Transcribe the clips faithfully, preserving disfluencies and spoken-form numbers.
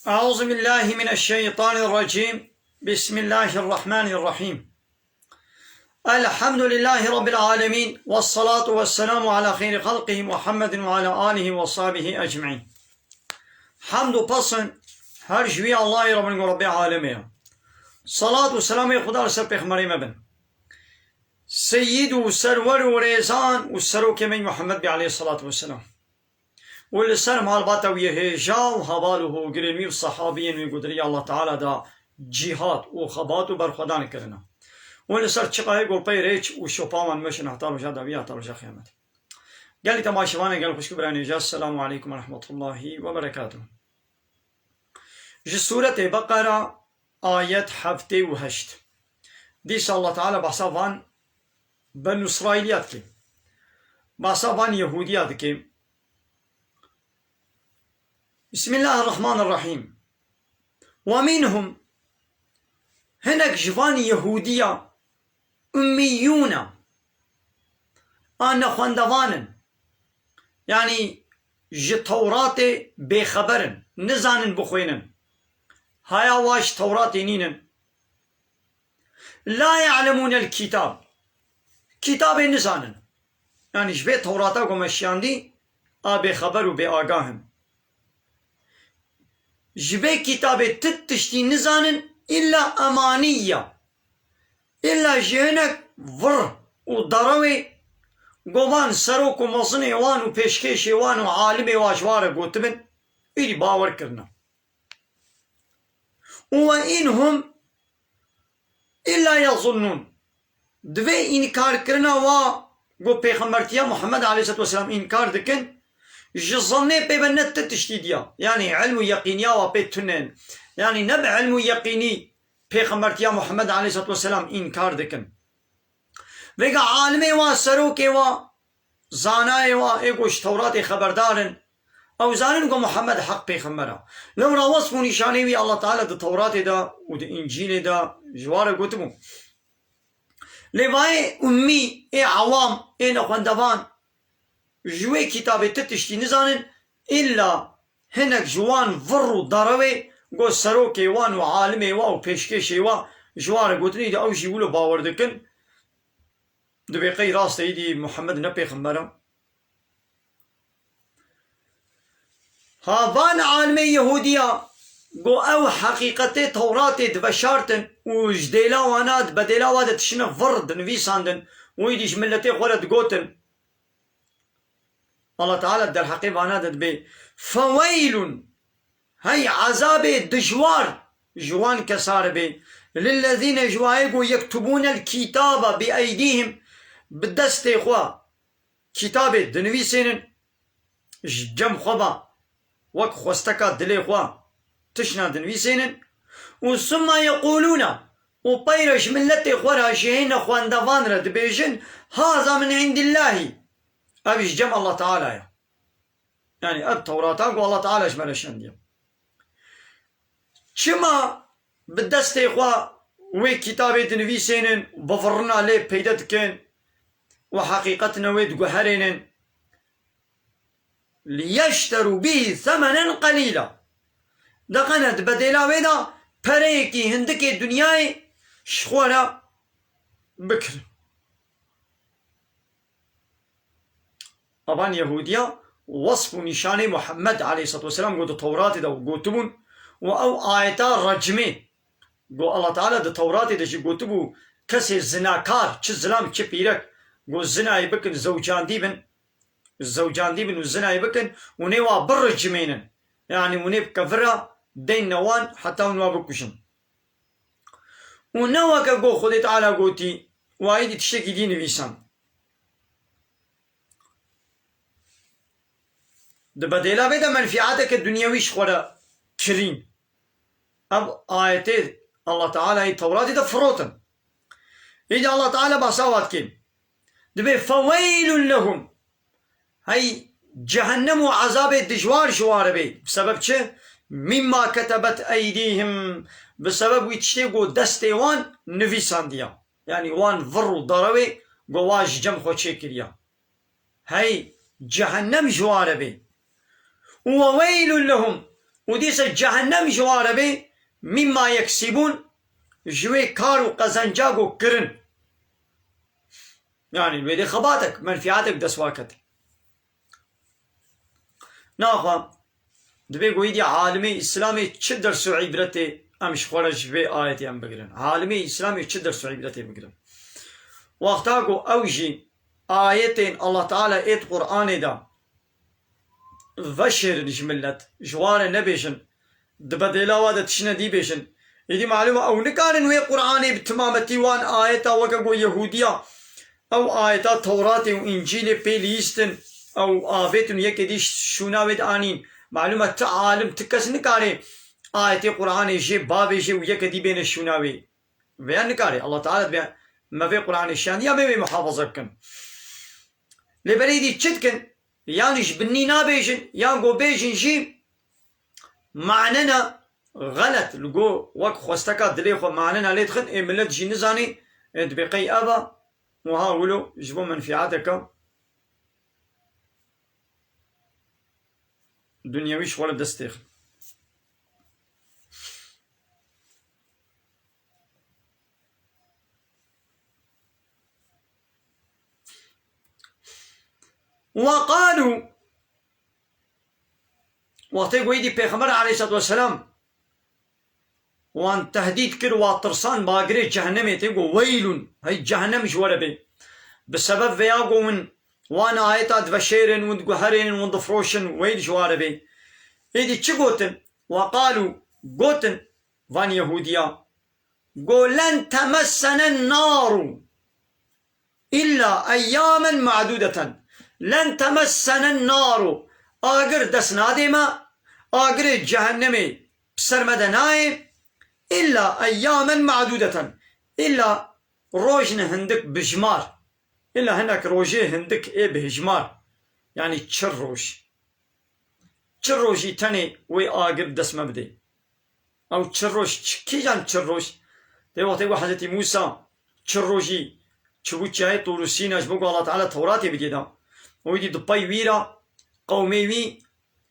أعوذ بالله من الشيطان الرجيم. بسم الله الرحمن الرحيم. الحمد لله رب العالمين، والصلاة والسلام على خير خلقه محمد وعلى آله وصحبه أجمعين. Hamd û pesn her ji wî Allahê re bin ku Rebbê alemê ye. Salat û selamê Xuda li ser pêxemberê me bin. Seyîd û serwer û rêzan û serokê me Muhammed bê aleyhissalatu vesselam. Û li ser malbata wî hêja û heval û hogirên wî û sehabiyên wî ku di rêya Allah Teala de cîhad û xebat û berxwedan kirine. Û li ser çiqayê ku pey rêç û şopa wan meşin heta roja dawî, heta roja xiyamet. Gelî temaşevanê gel xwişk û birayê hêja, Selamu aleykum ve rahmetullahi ve berekatuh. Ji Sûretê Beqera ayet heftê û heşt. Dîsa Allah Teala behsa van Benu Îsraîliya dike. Behsa van Yehûdiya dike. Bismillahirrahmanirrahîm. Ve minhum, hinek ji van Yehûdiya ummiyûn e, a nexwendevan in. Yanî ji Tewratê bêxeber in, nizanin bixwînin. Haya wa ji Tewratê nînin. La ya'lemûnel kîtab. Kîtabê nizanin. Yanî ji vê Tewrata ku me şiyandî, a bêxeber û bêagah in. Ji vê kîtabê ti tiştî nizanin, îlla emanî ya. Îlla ji hinek vir û derewê ku van serok û mezinê wan û pêşkêşê wan û alimê wan ji wan re gotibin, îdî bawer kirine. Û ve in hum îlla yezunnûn. Divê înkarkirina wa ku pêxembertiya Muhammed aleyhisselatu vesselam înkar dikin, ji zannê pê ve ne ti tiştî diya. Yanî ilm û yeqîniya wa pê tune in. Yanî ne bi ilm û yeqînî pêxembertiya Muhammed aleyhisselatu vesselam înkar dikin. Vêga alimê wa, serokê wa, zanayê wa, ê ku ji Tewratê xeberdar in, ew zanin ku Muhammed heq pêxember e. Lewra wesf û nîşanê wî Allah Teala di Tewratê de û di Încîlê de ji wa re gotibû. Lê vayê ummî, ê ewam, ê nexwendevan, ji wê kitabê ti tiştî nizanin, îlla hinek ji wan vir û derewê, ku serokê wan û alimê wa û pêşkêşê wa ji wan re gotinê de ew jî wilo bawer dikin, dibê qey rast e, îdî Muhammed ne pêxember e? Ha van alimê Yehûdiya ku ew heqîqetê Tewratê diveşartin û ji dêla wana, di bedêla wa de tiştine vir dinivîsandin û îdî ji miletê xwe re digotin. Allah Teala derheqê vana de dibê, Feweylun, hey ezabê dijwar ji wan kesa re bê, lillezîne, ji wayê ku yektubûnel kîtaba bi eydîhim, bi destê xwe kitabê dinivîsênin, ji cem xwe ve wek xwesteka dilê xwe tişna dinivîsênin û summa yeqûlûne û peyre ji miletê xwe re, ji hê nexwendevan re dibêjin, haza min îndillahî, ev ji cem Allah Teala ye. Yanî ev Tewrata ku Allah Teala ji me re şendiye. Çima bi destê xwe wê kitabê dinivîsênin, bivirina lê peyde dikin û heqîqetine wê diguherênin? Liyeşterû bihî semenen qelîla. Deqene di bedêla wê de pereyekî hindikê dinyayê ji xwe re bikirin. Evan Yehûdiya wesf û nîşanê Muhammed aleyhisselatu vesselam ku di Tewratê de gotibûn û ew ayeta recmê ku Allah Teala di Tewratê de jî gotibû, kesê zinakar, çi zilam, çi pîrek, ku zinayê bikin, zewcandî bin, zewcandî bin û zinayê bikin, û nê wa biricimênin. Yanî û nê bike vira, deyne wan heta hûn wa bikujin. Û ne weke ku Xwedê Teala gotî, wa êdî tiştekî dî nivîsan. Di bedêla vê de menfîateke dunyewî ji xwe re kirîn. Ev ayetê Allah Teala yê Tewratê de firotin. Îdî Allah Teala behsa wa dikê. Dibê, "Feweylun lehum." Hey cehennem û ezabê dijwar ji wan re bê. Bi sebeb çi? "Mimma ketebet eydîhim." Bi sebeb wî tiştê ku destê wan nivîsandiya. Yanî wan vir û darewê ku wan ji cem xwe çêkiriya. Hey cehennem ji wan re bê. Û we weylun lehum. û dîse cehennem ji wan re bê, mîmma yeksîbûn, ji wê kar û qezenca ku kirin. Yanî wê dê xebatek, menfîatek dest wa ket. Naxwe, divê ku êdî alimê Îslamê çi ders û îbretê em ji xwe re ji vê ayetê em bigirin? Alimê Îslamê çi ders û îbretê bigirin? Wexta ku ew jî ayetên Allah Teala êt Qur'anê de veşêrin ji millet, ji wan re nebêjin, di bedêla wa de tiştine dî bêjin. Êdî malûm e ew nikarin wê Qur'anê bi timametî wan ayeta weke ku Yehûdiya ew ayeta Tewratê û Încîlê pê lîstin, ew avêtin û yekê dî şûna wê de anîn. Malûm e ti alim, ti kes nikare ayetê Qur'anê jê bavêje û yeke dî bêne şûna wê. Veya nikare. Allah Teala dibe me vê Qur'anê şandiya me wê muhafaza bikin. Lê berê dî çi dikin? Yan ji binî nabêjin, yan go bêjin jî manena xelet, li go wek xwesteka dilê xwe manena lê dixin, ê millet jî nizanî, ê dibê qey ev e, wiha wilo ji bo menfîateke dunyewî ji xwe li dest têxin. وقالوا، wextê ku êdî Pêxember aleyhisselatu vesselam wan tehdît kir, wa tirsan bagirê cehennemê tê ku weylun, hey cehennem ji we re bê. Bi sebeb veya ku hûn wan ayeta diveşêrin, hûn diguherênin, hûn difroşin, weyl ji wa re bê. Êdî çi gotin? وقالوا، gotin van Yehûdiya, go len temessenen naru illa eyyamen ma'dudeten. Len temessenen naru. Agir dest nadê me, agirê cehennemê bi ser me de nayê, illa eyyamen ma'dudeten. Illa rojne hindik bijmar. Illa hinek rojê hindik ê bihijmar. Yanî çil roj. Çil rojî tenê wê agir bi dest me bidê. Ew çil roj, çi, kîjan çil roj? Dê wextê ku Hezretî Mûsa çil rojî çibû çiyayê Tûr û Sîna ji bo ku Allah Teala Tewratê bidê da. Û êdî di pey wî re qewmê wî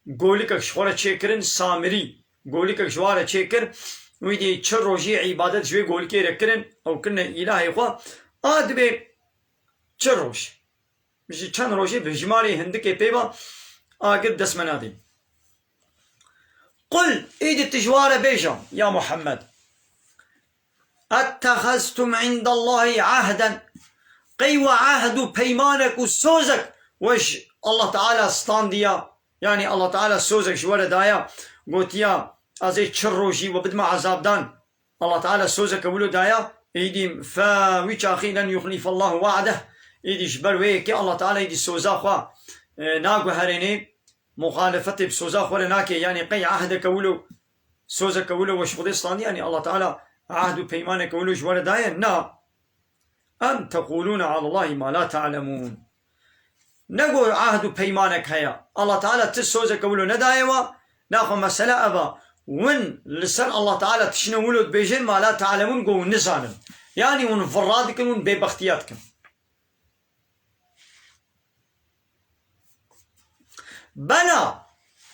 golikek ji xwe re çêkirin, Samirî golikek ji wan re çêkir. Û êdî çil rojî îbadet ji wê golikê re kirin, ew kirine îlahê xwe. A dibê çil roj. Ji çend rojê bi hijmarê hindikê pê ve agir dest me nadê. Qul, êdî tu ji wan re bêje, ya Muhammed, ettexeztum indallahî ahden, qey we ehd û peymanek û sozek we ji Allah Teala standiya, yanî Allah Teala sozek ji we re daya, gotiya, ez ê çil rojî we bidime ezabdan. Allah Teala sozeke wilo daya, êdî fe wî çaxî len yuxlîfallahu wa'deh, êdî ji ber wê yekê Allah Teala êdî soza xwe, e, naguherênê, muxalefetê bi soza xwe re nake, yanî qey ehdeke wilo, sozeke wilo we ji Xwedê standî, yanî Allah Teala ehd û peymaneke wilo ji we re daye, na. Em tequlûne alallahî ma la ta'lemûn. Ne got ehd û peymanek heye. Allah Teala ti sozeke wilo nedaye we. Naxwe mesele ev e. Win li ser Allah Teala tiştine wilo dibêjin ma la ta'lemûn, got hûn nizanin. Yanî hûn virra dikin, hûn bêbextiya dikin. Bela,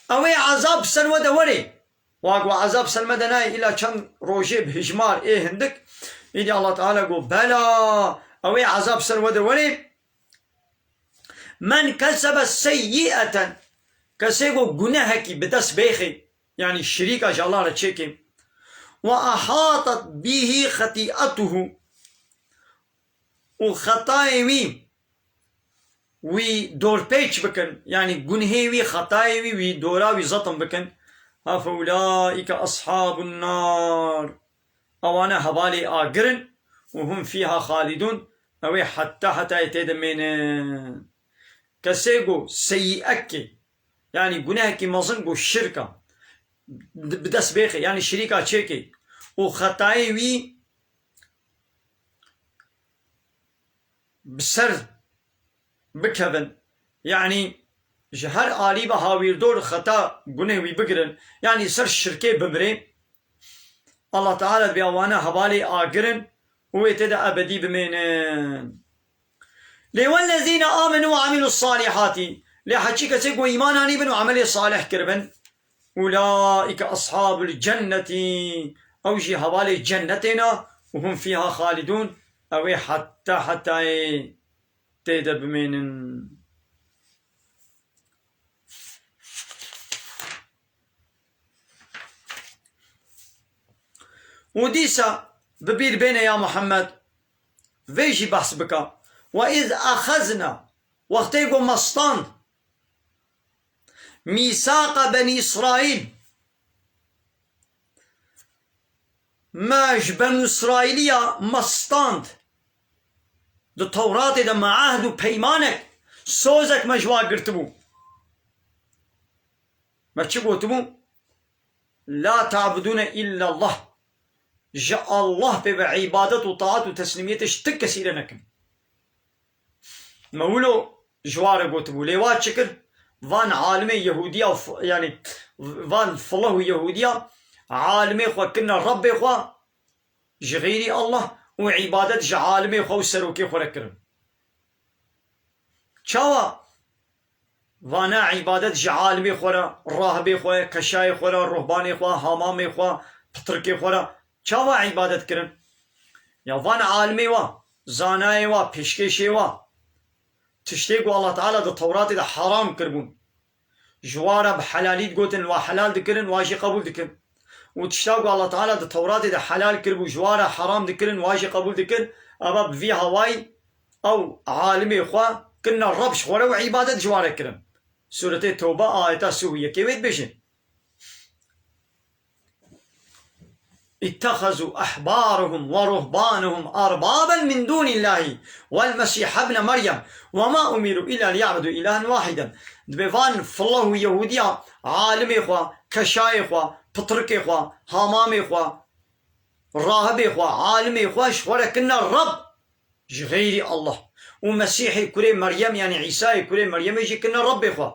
ew ê ezab ser we de werê. Wa ku ezab ser me de nayê, îla çend rojê bi hijmar ê hindik. Îdî Allah Teala got, bela, ew ê ezab ser we de werê. Men kesebe seyyi'eten, kesê ku gunehekî bi dest bêxê, yanî şirîka ji Allah re çêkê. Ve ahatet bihî xetî'etuhu, û xetayê wî wî dorpêç bikin, yanî gunhê wî, xetayê wî, wî dora wî zetim bikin. Ha fe ulaîke ashabun nar. Ewane hevalê agir in û hum fîha xalidûn. Ew ê heta hetayê tê de mênin. Kesê ku seyîekê, yanî gunehekî mezin ku şirk e, bi dest bêxê, yanî şirîka çêkê û xetayê wî bi ser bikevin. Yanî ji her alî ve hawîrdor xeta guneh wî bigirin. Yanî ser şirkê bimirê. Allah Teala dibê ewane hevalê agir in û wê tê de ebedî bimênin. Lê wellezîne amenu ve amilus salihati. Lê heçî kesê ku îman anîbin û emelê salih kiribin. Ulaîke ashabul cennetî, ew jî hevalê cennetê ne, û hum fîha xalidûn, ew ê heta hetayê tê de bimênin. Û dîsa bi bîr bêne ya Muhammed, vê jî behs bike. Ve iz exezna, wextê ku me stand, mîsaqa Benî Îsraîl, me ji Benî Îsraîliya me stand. Di Tewratê de me ehd û peymanek, sozek me ji wa girtibû. Me çi gotibû? La ta'budûne illallah. Ji Allah pê ve îbadet û taat û teslîmiyetê ji ti kesî re nekin. Me wilo ji wa re gotibû. Lê wa çi kir? Van alimê Yehûdiya û f-, yanî van fileh û Yehûdiya alimê xwe kirine Rebbê xwe ji xeyrî Allah û îbadet ji alimê xwe û serokê xwe re kirin. Çawa vana îbadet ji alimê xwe re, rahibê xwe, keşayê xwe re, ruhbanê xwe, hamamê xwe, pitirkê xwe re çawa îbadet kirin? Ya van alimê wa, zanayê wa, pêşkêşê wa, tiştê ku Allah Teala di Tewratê de heram kiribûn, ji wa re bi helalî digotin, wa helal dikirin, wa jî qebûl dikin. Û tişta ku Allah Teala di Tewratê de helal kiribû, ji wa re heram dikirin, wa jî qebûl dikin, eva bi vî hawayî ew alimê xwe kirine Reb ji xwe re û îbadet ji wa re kirin. Sûretê Tewbe ayeta sih û yekê wê dibêje. اتخذوا أحبارهم ورهبانهم أربابا من دون الله والمسيح ابن مريم وما أمروا إلا ليعبدوا إلها واحدا. Dibê van fileh û Yehûdiya alimê xwe, keşayê xwe, pitirikê xwe, hamamê xwe, rahibê xwe, alimê xwe ji xwe re kirine Reb ji xeyrî Allah. Û Mesîhê kurê Meryem, yanî Îsayê kurê Meryemê jî kirine Rebbê xwe.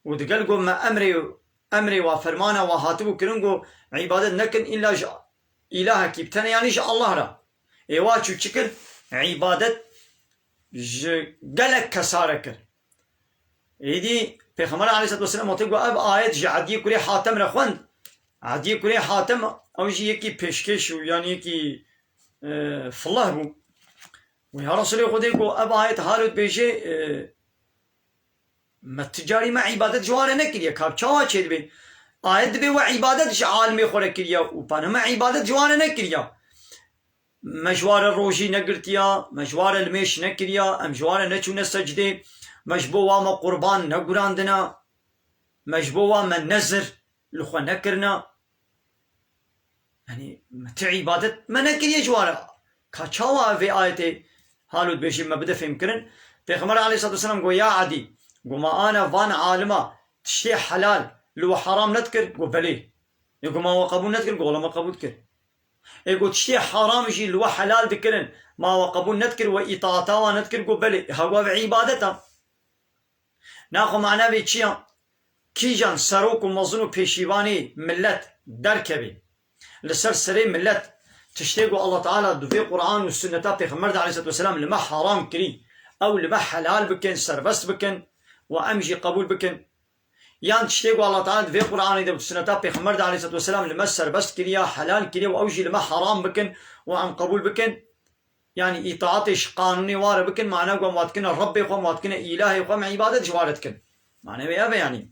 Û digel got me emrê, emrê wa, fermana wa hatibû kirin, got îbadet nekin îlla ji îlahekî bi tenê, yanî ji Allah re. Ê wa çû çi kir? Îbadet ji gelek kesa re kir. Êdî Pêxember aleyhisselatu vesselam wextê got ev ayet ji Ediyê kurê Hatem re xwend. Ediyê kurê Hatem ew jî yekî pêşkêş û yanî yekî, e, fileh bû. Û ya Resulê Xwedê got ev ayet halo dibêje, e, Me ti carî me îbadet ji wan re nekiriye. Ka çawa çêdibe? Ayet dibe we îbadet ji alimê xwe re kiriye û pana me îbadet ji wan re nekiriye. Me ji wan re rojî negirtiya, me ji wan re limêj nekiriya, em ji wan re neçûne secdê, me ji bo wan me qurban negurandina, me ji bo wan me nezir li xwe nekirina. Yanî, me ti îbadet me nekiriye ji wan re. Ka çawa vê ayetê halo dibêjî me bide fêhmkirin? Pêxember aleyhisselatu vesselam got, ya Edî, got ma ana van alima tiştê helal li we heram nedikir? Got, belê. Ê got ma we qebûl nedikir? Got, wela me qebûl dikir. Ê got, tiştê heram jî li we helal dikirin, ma we qebûl nedikir, we îtaata wan nedikir? Got, belê. Ha we ev îbadet a. Naxwe mana vê çi ya? Kîjan serok û mezin û pêşîvanê milet derkeve, li ser serê milet tiştê ku Allah Teala di vê Quran û sunneta Pêxember de aleyhisselatu vesselam li me haram kirî, ew li me helal bikin, serbest bikin û em jî qebûl bikin? Yan tiştê ku Allah Teala di vê Quranê de û sunneta Pêxember de aleyhisselatu vesselam li me serbest kiriya, helal kiriye û ew jî li me haram bikin û em qebûl bikin? Yanî îtaatê ji qanûnê wa re bikin, mana ku em wa dikine Rebbê xwe, em wa dikine îlahê xwe, em îbadet ji wa re dikin. Mane wê ev e yanî.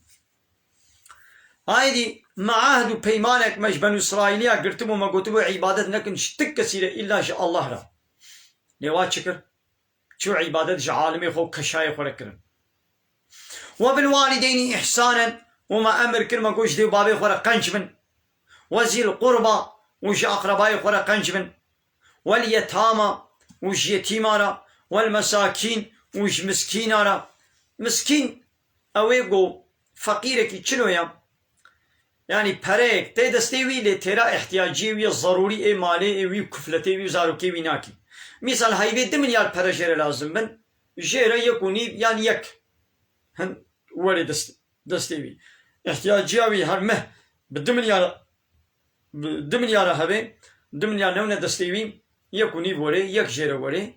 Haydî me ehd û peymanek me ji Benû Îsraîliya girtibû, me gotibû îbadet nekin ji ti kesî re îlla ji Allah re. Lê wa çi kir? Çû îbadet ji alimê xwe û keşayê xwe re kirin. Ve bil walideynî îhsanen, û me emir kir, me got ji dê û bavê xwe re qenc bin. Ve zîl qurba, û ji aqrebayê xwe re qenc bin. Wel yetama, û ji yetîma re, wel mesakîn, û ji miskîna re. Miskîn, ew ê ku feqîrekî çilo ye. Yanî pereyek tê destê wî, lê têra ihtiyaciyê wî ye, zerûrî ê malê ê wî, kufletê wî û zarokê wî nakî. Mîsal heyvê du milyar pere jê re lazim bin, jê re yek û nîv yan yek hin were dest, destê wî. Ihtiyaciya wî her meh bi du milyar, bi du milyara hebe, du milyar newne destê wî, yek û nîv were, yek jê re were,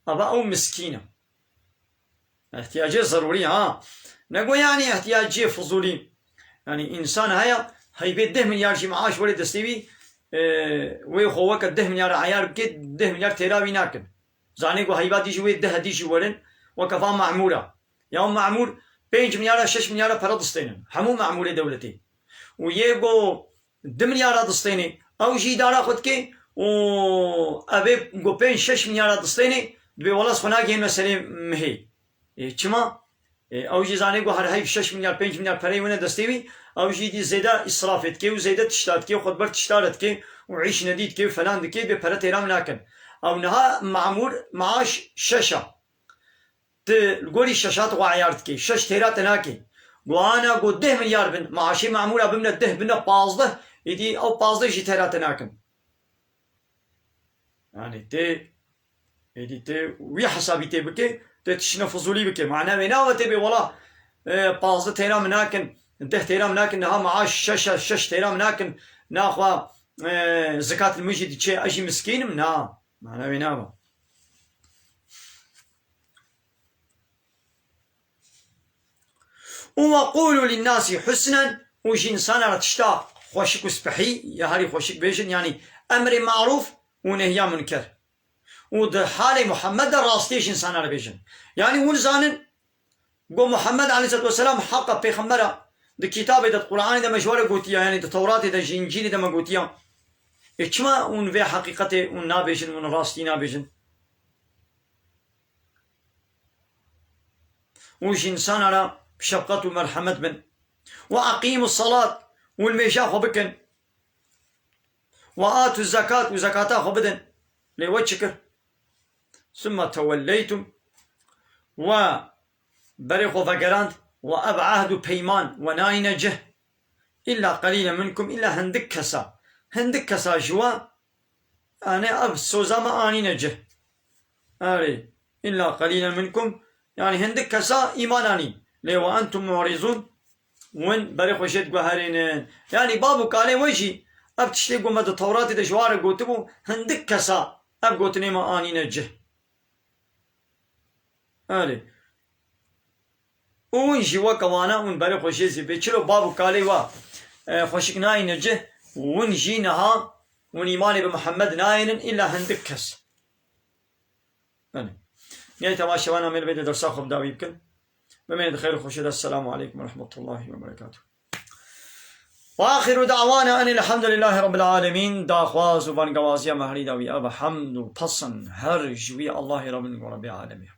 ava ew miskîn e. Ihtiyacê zerûrî ha. Nego yanî ihtiyacê fizûlî. Yanî însan heye, heybê deh milyar jî maaş were destê wî, e, wê xwe weke deh milyar eyar bike, deh milyar têra wî nakin. Zanê ku heyba dî jî wê deh dî jî werin, weke van memûra. Ya memûr pênc milyara, şeş milyara pere distênin. Hemû memûrê dewletê. Û yê ku du milyara distênê, ew jî îdara xwe dike û evê ku pênc şeş milyara distênê, dibê wela ez xwe nagihên meselê mihê. Ê, çima? Ê, ew jî zanê ku her heyv şeş milyar, pênc milyar pereyê wine destê wî, ew jî dî zêde îsrafê dike û zêde tişta dike û xwe di ber tişta re dike û îş nedî dike û felan dike, dibê pere têra min nakin. Ew niha memûr maaş şeş a. Tu li gorî şeşat xwe eyar dikî, şeş têra te nakî. Guhana ku deh milyar bin, maaşê memûra bimne deh, bimne pazdeh, êdî ew pazdeh jî têra te nakin. Yani tê, êdî tê wî hesabî tê bike, tê tiştine fizûlî bike. Mana wê nava tê bê wela, e, pazdeh têra min nakin, deh têra min nakin, niha maaş şeş, şeş têra min nakin, naxwa, e, zikat li min jî diçe, ez jî miskîn im? Na. Mana wê nava. Û ve qûlû linnâsî husnen, û ji însana re tişta xweşik û spehî, ya herî xweşik bêjin, yanî emrê marûf û nehya munker. Û di halê Muhammed de rastiyê ji însana re bêjin. Yanî hûn zanin, got Muhammed aleyhisselatu vesselam heqa pêxembera, di kitabê de, di Qur'anê de me ji we re gotiya, yanî di Tewratê de, ji Încîlê de me gotiya. Ê çima hûn vê heqîqetê hûn nabêjin, hûn rastî nabêjin? Û ji însana re bi şefqet û merhemet bin. Ve eqîmus salat, û nimêja xwe bikin. Ve atu zekat, û zekata xwe bidin. Lê we çi kir? Sümme tewelleytum, we berê xwe vegerand, ve ev ehd û peyman we nayîne cih. Îlla qelîle minkum, îlla hindik kesa. Hindik kesa ji we, yani ev soza me anîne cih. Erê, îlla qelîlen minkum, yani hindik kesa îman anîn. Lê ve entum mu'rizun, win berê xwe jê diguherînin. Yani bav û kalê we jî, ev tiştê ku me di Tewratê de ji wan re gotibû, hindik kesa ev gotinê me anîne cih. Erê. Û hûn jî weke wana hûn berê xwe jê zî bê. Çilo bav û kalê wa, e, xweşik nayîne cih, hûn jî niha hûn îmanê bi Muhammed nayênin, îlla hindik kes. Belê. Nihayet, temaşevanan, mêl bê dersa xwe bi dawî bikin. Bimêne di xêr û xweşê de. Esselamu aleykum ve rahmetullahi ve berekatuhu. Ve axiru da'wana enil hamdülillahi rabbil alemin. Daxwaz û bangewaziya me herî dawî ev e, hemd û pesin her ji wî Allahê Rabbin û Rabbê alemê.